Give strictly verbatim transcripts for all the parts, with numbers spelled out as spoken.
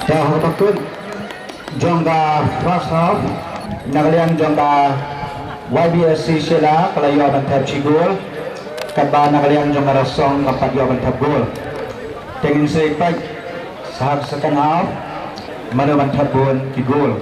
Te ha ka kut jong ka first half, na ka liang jong ka Y B S C Shella ka la ïoh ban thep shi gol, katba na ka liang jong ka Rasong ka pat ïoh ban thep gol. Te ngin sa ïa peit sa ha ka second half mano ban thep bun ki gol.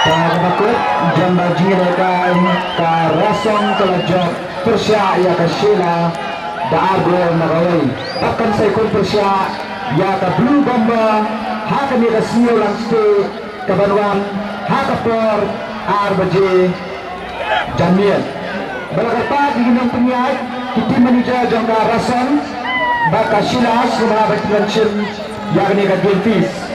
Ka kaba kut jong ka jingïalehkai, ka Rason ka la jop pyrshah ïa ka Sheila da ar gol na kawei. Bad kan sa ïakhun pyrshah ïa ka Blue Bomber ha kane ka Sniawlang State kaban wan ha ka por ar baje janmiet. Ba la kyrpad ïa ki nongpynïaid, ki team manager jong ka Rason bad ka Sheila, sngewbha ban shim ïa kane ka game fix.